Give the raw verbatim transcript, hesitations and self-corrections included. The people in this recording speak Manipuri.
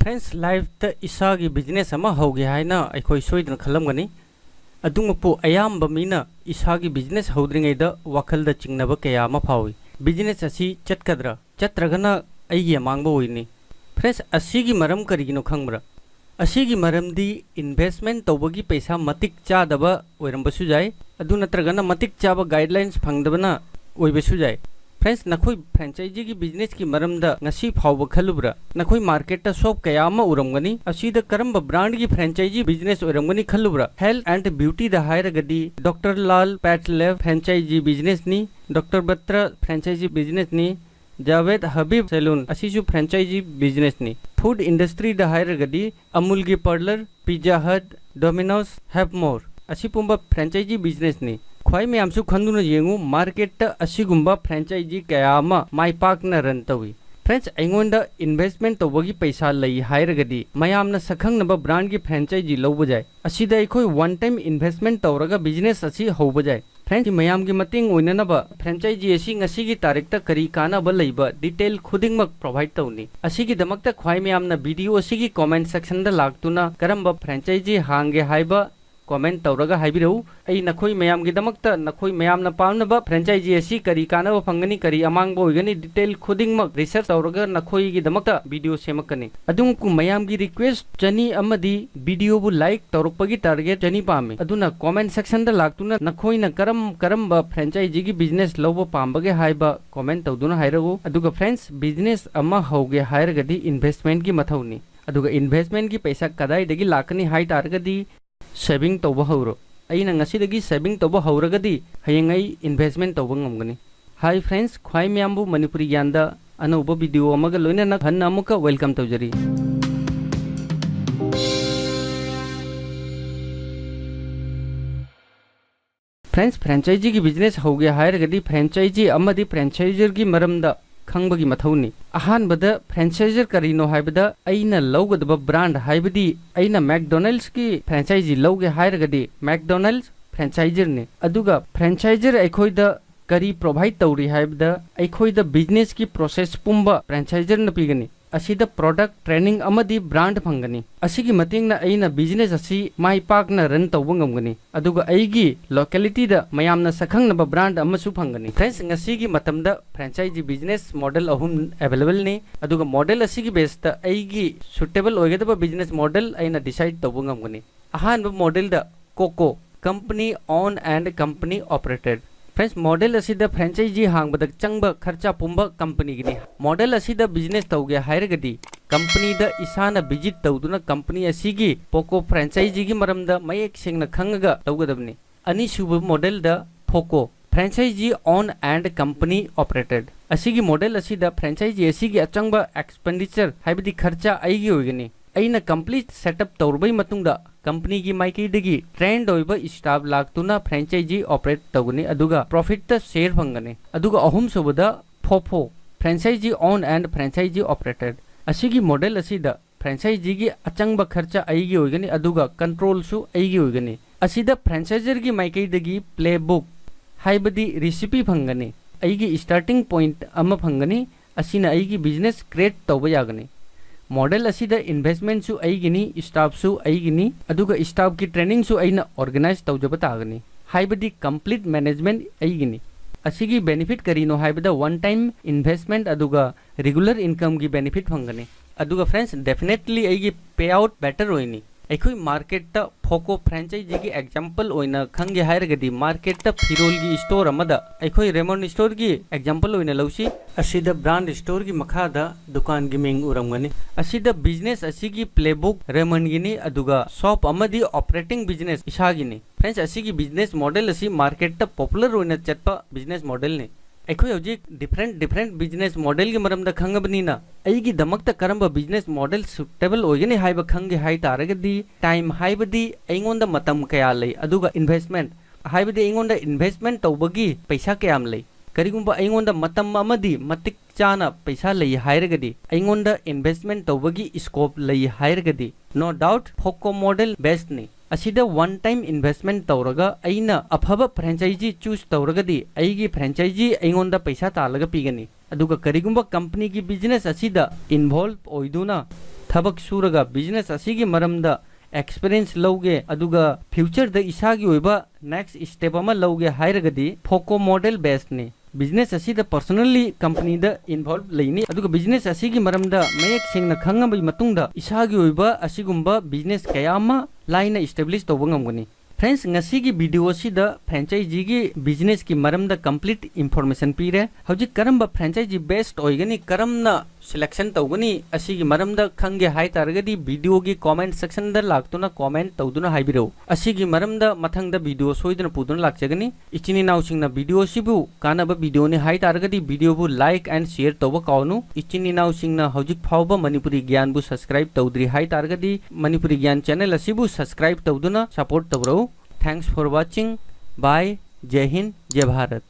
Friends, lifeꯇ ꯏꯁꯥꯒꯤ business ꯑꯃ ꯍꯧꯒꯦ ꯍꯥꯏꯅ ꯑꯩꯈꯣꯏ ꯁꯣꯏꯗꯅ ꯈꯜꯂꯝꯒꯅꯤ꯫ ꯑꯗꯨꯃꯛꯄꯨ ꯑꯌꯥꯝꯕ ꯃꯤꯅ ꯏꯁꯥꯒꯤ business ꯍꯧꯗ꯭ꯔꯤꯉꯩꯗ ꯋꯥꯈꯜꯗ ꯆꯤꯡꯅꯕ ꯀꯌꯥ ꯑꯃ ꯐꯥꯎꯏ꯫ Business ꯑꯁꯤ ꯆꯠꯀꯗ꯭ꯔꯥ? ꯆꯠꯇ꯭ꯔꯒꯅ ꯑꯩꯒꯤ ꯑꯃꯥꯡꯕ ꯑꯣꯏꯅꯤ꯫ Friends, ꯑꯁꯤꯒꯤ ꯃꯔꯝ ꯀꯔꯤꯒꯤꯅꯣ ꯈꯪꯕ꯭ꯔꯥ? ꯑꯁꯤꯒꯤ ꯃꯔꯝꯗꯤ investment ꯇꯧꯕꯒꯤ ꯄꯩꯁꯥ ꯃꯇꯤꯛ ꯆꯥꯗꯕ ꯑꯣꯏꯔꯝꯕꯁꯨ ꯌꯥꯏ, ꯑꯗꯨ ꯅꯠꯇ꯭ꯔꯒꯅ ꯃꯇꯤꯛ ꯆꯥꯕ guidelines ꯐꯪꯗꯕꯅ ꯑꯣꯏꯕꯁꯨ ꯌꯥꯏ꯫ Friends, ꯅꯈꯣꯏ franchiseeꯒꯤ businessꯀꯤ ꯃꯔꯝꯗ ꯉꯁꯤ ꯐꯥꯎꯕ ꯈꯜꯂꯨꯕ꯭ꯔꯥ? ꯅꯈꯣꯏ marketꯇ shop ꯀꯌꯥ ꯑꯃ ꯎꯔꯝꯒꯅꯤ꯫ ꯑꯁꯤꯗ ꯀꯔꯝꯕ brandꯒꯤ franchisee business ꯑꯣꯏꯔꯝꯒꯅꯤ ꯈꯜꯂꯨꯕ꯭ꯔꯥ? Health and beautyꯗ ꯍꯥꯏꯔꯒꯗꯤ Doctor Lal Pet Lab franchisee businessꯅꯤ, Doctor Batra franchisee businessꯅꯤ, Javed Habib Saloon ꯑꯁꯤꯁꯨ franchisee businessꯅꯤ꯫ Food industryꯗ ꯍꯥꯏꯔꯒꯗꯤ Amulꯒꯤ parlour, Pizza Hut, Domino's, Have More ꯑꯁꯤ ꯄꯨꯝꯕ franchisee businessꯅꯤ꯫ ꯈ꯭ꯋꯥꯏ ꯃꯌꯥꯝꯁꯨ ꯈꯟꯗꯨꯅ ꯌꯦꯡꯉꯨ, marketꯇ ꯑꯁꯤꯒꯨꯝꯕ franchisee ꯀꯌꯥ ꯑꯃ ꯃꯥꯏ ꯄꯥꯛꯅ run ꯇꯧꯏ꯫ Friends, ꯑꯩꯉꯣꯟꯗ investment ꯇꯧꯕꯒꯤ ꯄꯩꯁꯥ ꯂꯩ ꯍꯥꯏꯔꯒꯗꯤ ꯃꯌꯥꯝꯅ ꯁꯛꯈꯪꯅꯕ brandꯒꯤ franchisee ꯂꯧꯕ ꯌꯥꯏ꯫ ꯑꯁꯤꯗ ꯑꯩꯈꯣꯏ one time investment ꯇꯧꯔꯒ business ꯑꯁꯤ ꯍꯧꯕ ꯌꯥꯏ꯫ Friends, ꯃꯌꯥꯝꯒꯤ ꯃꯇꯦꯡ ꯑꯣꯏꯅꯅꯕ franchisee ꯑꯁꯤ ꯉꯁꯤꯒꯤ ꯇꯥꯔꯤꯛꯇ ꯀꯔꯤ ꯀꯥꯟꯅꯕ ꯂꯩꯕ detail ꯈꯨꯗꯤꯡꯃꯛ provide ꯇꯧꯅꯤ꯫ ꯑꯁꯤꯒꯤꯗꯃꯛꯇ ꯈ꯭ꯋꯥꯏ ꯃꯌꯥꯝꯅ video ꯑꯁꯤꯒꯤ comment sectionꯗ ꯂꯥꯛꯇꯨꯅ ꯀꯔꯝꯕ franchisee ꯍꯥꯡꯒꯦ ꯍꯥꯏꯕ comment ꯇꯧꯔꯒ ꯍꯥꯏꯕꯤꯔꯛꯎ꯫ ꯑꯩ ꯅꯈꯣꯏ ꯃꯌꯥꯝꯒꯤꯗꯃꯛꯇ ꯅꯈꯣꯏ ꯃꯌꯥꯝꯅ ꯄꯥꯝꯅꯕ franchisee ꯑꯁꯤ ꯀꯔꯤ ꯀꯥꯟꯅꯕ ꯐꯪꯒꯅꯤ, ꯀꯔꯤ ꯑꯃꯥꯡꯕ ꯑꯣꯏꯒꯅꯤ, detail ꯈꯨꯗꯤꯡꯃꯛ research ꯇꯧꯔꯒ ꯅꯈꯣꯏꯒꯤꯗꯃꯛꯇ video ꯁꯦꯝꯃꯛꯀꯅꯤ꯫ ꯑꯗꯨꯝ ꯃꯌꯥꯝꯒꯤ request ꯆꯅꯤ ꯑꯃꯗꯤ videoꯕꯨ like ꯇꯧꯔꯛꯄꯒꯤ target ꯆꯅꯤ ꯄꯥꯝꯃꯤ꯫ ꯑꯗꯨꯅ comment sectionꯗ ꯂꯥꯛꯇꯨꯅ ꯅꯈꯣꯏꯅ ꯀꯔꯝ ꯀꯔꯝꯕ franchiseeꯒꯤ business ꯂꯧꯕ ꯄꯥꯝꯕꯒꯦ ꯍꯥꯏꯕ comment ꯇꯧꯗꯨꯅ ꯍꯥꯏꯔꯛꯎ꯫ ꯑꯗꯨꯒ friends, business ꯑꯃ ꯍꯧꯒꯦ ꯍꯥꯏꯔꯒꯗꯤ investmentꯀꯤ ꯃꯊꯧꯅꯤ꯫ ꯑꯗꯨꯒ investmentꯀꯤ ꯄꯩꯁꯥ ꯀꯗꯥꯏꯗꯒꯤ ꯂꯥꯛꯀꯅꯤ ꯍꯥꯏ ꯇꯥꯔꯒꯗꯤ saving ꯇꯧꯕ ꯍꯧꯔꯣ꯫ ꯑꯩꯅ ꯉꯁꯤꯗꯒꯤ saving ꯇꯧꯕ ꯍꯧꯔꯒꯗꯤ ꯍꯌꯦꯡ ꯑꯩ investment ꯇꯧꯕ ꯉꯝꯒꯅꯤ꯫ Hi friends, ꯈ꯭ꯋꯥꯏ ꯃꯌꯥꯝꯕꯨ ꯃꯅꯤꯄꯨꯔꯤ ꯒ꯭ꯌꯥꯟꯗ ꯑꯅꯧꯕ video ꯑꯃꯒ ꯂꯣꯏꯅꯅ ꯍꯟꯅ ꯑꯃꯨꯛꯀ welcome ꯇꯧꯖꯔꯤ꯫ Friends, franchiseeꯒꯤ business ꯍꯧꯒꯦ ꯍꯥꯏꯔꯒꯗꯤ franchisee ꯑꯃꯗꯤ franchisorꯒꯤ ꯃꯔꯝꯗ ꯈꯪꯕꯒꯤ ꯃꯊꯧꯅꯤ꯫ ꯑꯍꯥꯟꯕꯗ franchisor ꯀꯔꯤꯅꯣ ꯍꯥꯏꯕꯗ ꯑꯩꯅ ꯂꯧꯒꯗꯕ brand, ꯍꯥꯏꯕꯗꯤ ꯑꯩꯅ McDonald'sꯀꯤ franchisee ꯂꯧꯒꯦ ꯍꯥꯏꯔꯒꯗꯤ McDonald's franchisorꯅꯤ꯫ ꯑꯗꯨꯒ franchisor ꯑꯩꯈꯣꯏꯗ ꯀꯔꯤ provide ꯇꯧꯔꯤ ꯍꯥꯏꯕꯗ ꯑꯩꯈꯣꯏꯗ businessꯀꯤ process ꯄꯨꯝꯕ franchisorꯅ ꯄꯤꯒꯅꯤ꯫ ꯑꯁꯤꯗ product, training ꯑꯃꯗꯤ brand ꯐꯪꯒꯅꯤ꯫ ꯑꯁꯤꯒꯤ ꯃꯇꯦꯡꯅ ꯑꯩꯅ business ꯑꯁꯤ ꯃꯥꯏ ꯄꯥꯛꯅ run ꯇꯧꯕ ꯉꯝꯒꯅꯤ, ꯑꯗꯨꯒ ꯑꯩꯒꯤ localityꯗ ꯃꯌꯥꯝꯅ ꯁꯛꯈꯪꯅꯕ brand ꯑꯃꯁꯨ ꯐꯪꯒꯅꯤ꯫ Friends, ꯉꯁꯤꯒꯤ ꯃꯇꯝꯗ franchise business model ꯑꯍꯨꯝ availableꯅꯤ, ꯑꯗꯨꯒ model ꯑꯁꯤꯒꯤ baseꯇ ꯑꯩꯒꯤ suitable ꯑꯣꯏꯒꯗꯕ business model ꯑꯩꯅ decide ꯇꯧꯕ ꯉꯝꯒꯅꯤ꯫ ꯑꯍꯥꯟꯕ modelꯗ COCO, Company Owned and Company Operated꯫ Friends, model ꯑꯁꯤꯗ franchise ꯍꯥꯡꯕꯗ ꯆꯪꯕ ꯈꯔꯆꯥ ꯄꯨꯝꯕ companyꯒꯤꯅꯤ꯫ Model ꯑꯁꯤꯗ business ꯇꯧꯒꯦ ꯍꯥꯏꯔꯒꯗꯤ companyꯗ ꯏꯁꯥꯅ visit ꯇꯧꯗꯨꯅ company ꯑꯁꯤꯒꯤ COCO franchiseꯒꯤ ꯃꯔꯝꯗ ꯃꯌꯦꯛ ꯁꯦꯡꯅ ꯈꯪꯉꯒ ꯇꯧꯒꯗꯕꯅꯤ꯫ ꯑꯅꯤꯁꯨꯕ modelꯗ FOCO, Franchisee Owned and Company Operated꯫ ꯑꯁꯤꯒꯤ model ꯑꯁꯤꯗ franchise ꯑꯁꯤꯒꯤ ꯑꯆꯪꯕ expenditure, ꯍꯥꯏꯕꯗꯤ ꯈꯔꯆꯥ, ꯑꯩꯒꯤ ꯑꯣꯏꯒꯅꯤ꯫ ꯑꯩꯅ complete setup ꯇꯧꯔꯕꯩ ꯃꯇꯨꯡꯗ companyꯒꯤ ꯃꯥꯏꯀꯩꯗꯒꯤ trained ꯑꯣꯏꯕ staff ꯂꯥꯛꯇꯨꯅ franchise operate ꯇꯧꯒꯅꯤ, ꯑꯗꯨꯒ profitꯇ share ꯐꯪꯒꯅꯤ꯫ ꯑꯗꯨꯒ ꯑꯍꯨꯝꯁꯨꯕꯗ FOFO, Franchisee Owned and Franchisee Operated꯫ ꯑꯁꯤꯒꯤ model ꯑꯁꯤꯗ franchiseꯒꯤ ꯑꯆꯪꯕ ꯈꯔꯆꯥ ꯑꯩꯒꯤ ꯑꯣꯏꯒꯅꯤ, ꯑꯗꯨꯒ controlꯁꯨ ꯑꯩꯒꯤ ꯑꯣꯏꯒꯅꯤ꯫ ꯑꯁꯤꯗ franchisorꯒꯤ ꯃꯥꯏꯀꯩꯗꯒꯤ playbook, ꯍꯥꯏꯕꯗꯤ recipe ꯐꯪꯒꯅꯤ꯫ ꯑꯩꯒꯤ starting point ꯑꯃ ꯐꯪꯒꯅꯤ, ꯑꯁꯤꯅ ꯑꯩꯒꯤ business create ꯇꯧꯕ ꯌꯥꯒꯅꯤ꯫ Model ꯑꯁꯤꯗ investmentꯁꯨ ꯑꯩꯒꯤꯅꯤ, staffꯁꯨ ꯑꯩꯒꯤꯅꯤ, ꯑꯗꯨꯒ staffꯀꯤ trainingꯁꯨ ꯑꯩꯅ organize ꯇꯧꯖꯕ ꯇꯥꯒꯅꯤ, ꯍꯥꯏꯕꯗꯤ complete management ꯑꯩꯒꯤꯅꯤ꯫ ꯑꯁꯤꯒꯤ benefit ꯀꯔꯤꯅꯣ ꯍꯥꯏꯕꯗ one time investment ꯑꯗꯨꯒ regular incomeꯒꯤ benefit ꯐꯪꯒꯅꯤ꯫ ꯑꯗꯨꯒ friends, definitely ꯑꯩꯒꯤ payout better ꯑꯣꯏꯅꯤ꯫ ꯑꯩꯈꯣꯏ marketꯇ FOCO franchiseꯒꯤ example ꯑꯣꯏꯅ ꯈꯪꯒꯦ ꯍꯥꯏꯔꯒꯗꯤ marketꯇ ꯐꯤꯔꯣꯜꯒꯤ store ꯑꯃꯗ ꯑꯩꯈꯣꯏ Raymond storeꯒꯤ example ꯑꯣꯏꯅ ꯂꯧꯁꯤ꯫ ꯑꯁꯤꯗ brand storeꯒꯤ ꯃꯈꯥꯗ ꯗꯨꯀꯥꯟꯒꯤ ꯃꯤꯡ ꯎꯔꯝꯒꯅꯤ꯫ ꯑꯁꯤꯗ business ꯑꯁꯤꯒꯤ playbook Raymondꯒꯤꯅꯤ, ꯑꯗꯨꯒ shop ꯑꯃꯗꯤ operating business ꯏꯁꯥꯒꯤꯅꯤ꯫ Friends, ꯑꯁꯤꯒꯤ business model ꯑꯁꯤ marketꯇ popular ꯑꯣꯏꯅ ꯆꯠꯄ business modelꯅꯤ꯫ ꯑꯩꯈꯣꯏ ꯍꯧꯖꯤꯛ different different business modelꯒꯤ ꯃꯔꯝꯗ ꯈꯪꯉꯕꯅꯤꯅ ꯑꯩꯒꯤꯗꯃꯛꯇ ꯀꯔꯝꯕ business model suitable ꯑꯣꯏꯒꯅꯤ ꯍꯥꯏꯕ ꯈꯪꯒꯦ ꯍꯥꯏ ꯇꯥꯔꯒꯗꯤ time, ꯍꯥꯏꯕꯗꯤ ꯑꯩꯉꯣꯟꯗ ꯃꯇꯝ ꯀꯌꯥ ꯂꯩ, ꯑꯗꯨꯒ investment, ꯍꯥꯏꯕꯗꯤ ꯑꯩꯉꯣꯟꯗ investment ꯇꯧꯕꯒꯤ ꯄꯩꯁꯥ ꯀꯌꯥꯝ ꯂꯩ꯫ ꯀꯔꯤꯒꯨꯝꯕ ꯑꯩꯉꯣꯟꯗ ꯃꯇꯝ ꯑꯃꯗꯤ ꯃꯇꯤꯛ ꯆꯥꯅ ꯄꯩꯁꯥ ꯂꯩ ꯍꯥꯏꯔꯒꯗꯤ, ꯑꯩꯉꯣꯟꯗ investment ꯇꯧꯕꯒꯤ scope ꯂꯩ ꯍꯥꯏꯔꯒꯗꯤ, no doubt FOCO model bestꯅꯤ꯫ ꯑꯁꯤꯗ one time investment ꯇꯧꯔꯒ ꯑꯩꯅ ꯑꯐꯕ franchise choose ꯇꯧꯔꯒꯗꯤ ꯑꯩꯒꯤ franchise ꯑꯩꯉꯣꯟꯗ ꯄꯩꯁꯥ ꯇꯥꯜꯂꯒ ꯄꯤꯒꯅꯤ꯫ ꯑꯗꯨꯒ ꯀꯔꯤꯒꯨꯝꯕ ꯀꯝꯄꯅꯤꯒꯤ ꯕꯤꯖꯤꯅꯦꯁ ꯑꯁꯤꯗ ꯏꯟꯚꯣꯜꯕ ꯑꯣꯏꯗꯨꯅ ꯊꯕꯛ ꯁꯨꯔꯒ ꯕꯤꯖꯤꯅꯦꯁ ꯑꯁꯤꯒꯤ ꯃꯔꯝꯗ ꯑꯦꯛꯁꯄꯤꯔꯤꯌꯦꯟꯁ ꯂꯧꯒꯦ, ꯑꯗꯨꯒ ꯐ꯭ꯌꯨꯆꯔꯗ ꯏꯁꯥꯒꯤ ꯑꯣꯏꯕ ꯅꯦꯛꯁ ꯁ꯭ꯇꯦꯞ ꯑꯃ ꯂꯧꯒꯦ ꯍꯥꯏꯔꯒꯗꯤ ꯐꯣꯀꯣ ꯃꯣꯗꯦꯜ ꯕꯦꯁꯅꯤ꯫ ꯕꯤꯖꯤꯅꯦꯁ ꯑꯁꯤꯗ ꯄꯔꯁꯣꯅꯦꯜꯂꯤ ꯀꯝꯄꯅꯤꯗ ꯏꯟꯚꯣꯜꯕ ꯂꯩꯅꯤ, ꯑꯗꯨꯒ ꯕꯤꯖꯤꯅꯦꯁ ꯑꯁꯤꯒꯤ ꯃꯔꯝꯗ ꯃꯌꯦꯛ ꯁꯦꯡꯅ ꯈꯪꯉꯕꯒꯤ ꯃꯇꯨꯡꯗ ꯏꯁꯥꯒꯤ ꯑꯣꯏꯕ ꯑꯁꯤꯒꯨꯝꯕ ꯕꯤꯖꯤꯅꯦꯁ ꯀꯌꯥ ꯑꯃ ꯂꯥꯏꯅ ꯏꯁꯇꯦꯕ꯭ꯂꯤꯁ ꯇꯧꯕ ꯉꯝꯒꯅꯤ꯫ ꯐ꯭ꯔꯦꯟꯁ, ꯉꯁꯤꯒꯤ ꯚꯤꯗꯤꯑꯣ ꯑꯁꯤꯗ ꯐ꯭ꯔꯦꯟꯆꯥꯏꯖꯤꯒꯤ ꯕꯤꯖꯤꯅꯦꯁꯀꯤ ꯃꯔꯝꯗ ꯀꯝꯄ꯭ꯂꯤꯠ ꯏꯟꯐꯣꯔꯃꯦꯁꯟ ꯄꯤꯔꯦ꯫ ꯍꯧꯖꯤꯛ ꯀꯔꯝꯕ ꯐ꯭ꯔꯦꯟꯆꯥꯏꯖꯤ ꯕꯦꯁ ꯑꯣꯏꯒꯅꯤ, ꯀꯔꯝꯅ ꯁꯦꯂꯦꯛꯁꯟ ꯇꯧꯒꯅꯤ, ꯑꯁꯤꯒꯤ ꯃꯔꯝꯗ ꯈꯪꯒꯦ ꯍꯥꯏ ꯇꯥꯔꯒꯗꯤ ꯚꯤꯗꯤꯑꯣꯒꯤ ꯀꯣꯃꯦꯟꯠ ꯁꯦꯛꯁꯟꯗ ꯂꯥꯛꯇꯨꯅ ꯀꯣꯃꯦꯟꯠ ꯇꯧꯗꯨꯅ ꯍꯥꯏꯕꯤꯔꯛꯎ꯫ ꯑꯁꯤꯒꯤ ꯃꯔꯝꯗ ꯃꯊꯪꯗ ꯚꯤꯗꯤꯑꯣ ꯁꯣꯏꯗꯅ ꯄꯨꯗꯨꯅ ꯂꯥꯛꯆꯒꯅꯤ꯫ ꯏꯆꯤꯟ ꯏꯅꯥꯎꯁꯤꯡꯅ ꯚꯤꯗꯤꯑꯣ ꯑꯁꯤꯕꯨ ꯀꯥꯟꯅꯕ ꯚꯤꯗꯤꯑꯣꯅꯤ ꯍꯥꯏ ꯇꯥꯔꯒꯗꯤ ꯚꯤꯗꯤꯑꯣꯕꯨ ꯂꯥꯏꯛ ꯑꯦꯟ ꯁꯤꯌꯔ ꯇꯧꯕ ꯀꯥꯎꯅꯨ꯫ ꯏꯆꯤꯟ ꯏꯅꯥꯎꯁꯤꯡꯅ ꯍꯧꯖꯤꯛ ꯐꯥꯎꯕ ꯃꯅꯤꯄꯨꯔꯤ ꯒ꯭ꯌꯥꯟꯕꯨ ꯁꯕꯁꯀ꯭ꯔꯥꯏꯕ ꯇꯧꯗ꯭ꯔꯤ ꯍꯥꯏ ꯇꯥꯔꯒꯗꯤ ꯃꯅꯤꯄꯨꯔꯤ ꯒ꯭ꯌꯥꯟ ꯆꯦꯅꯦꯜ ꯑꯁꯤꯕꯨ ꯁꯕꯁꯀ꯭ꯔꯥꯏꯕ ꯇꯧꯗꯨꯅ ꯁꯄꯣꯔꯠ ꯇꯧꯔꯛꯎ꯫ Thanks for watching. Bye. Jai Hind, Jai Bharat.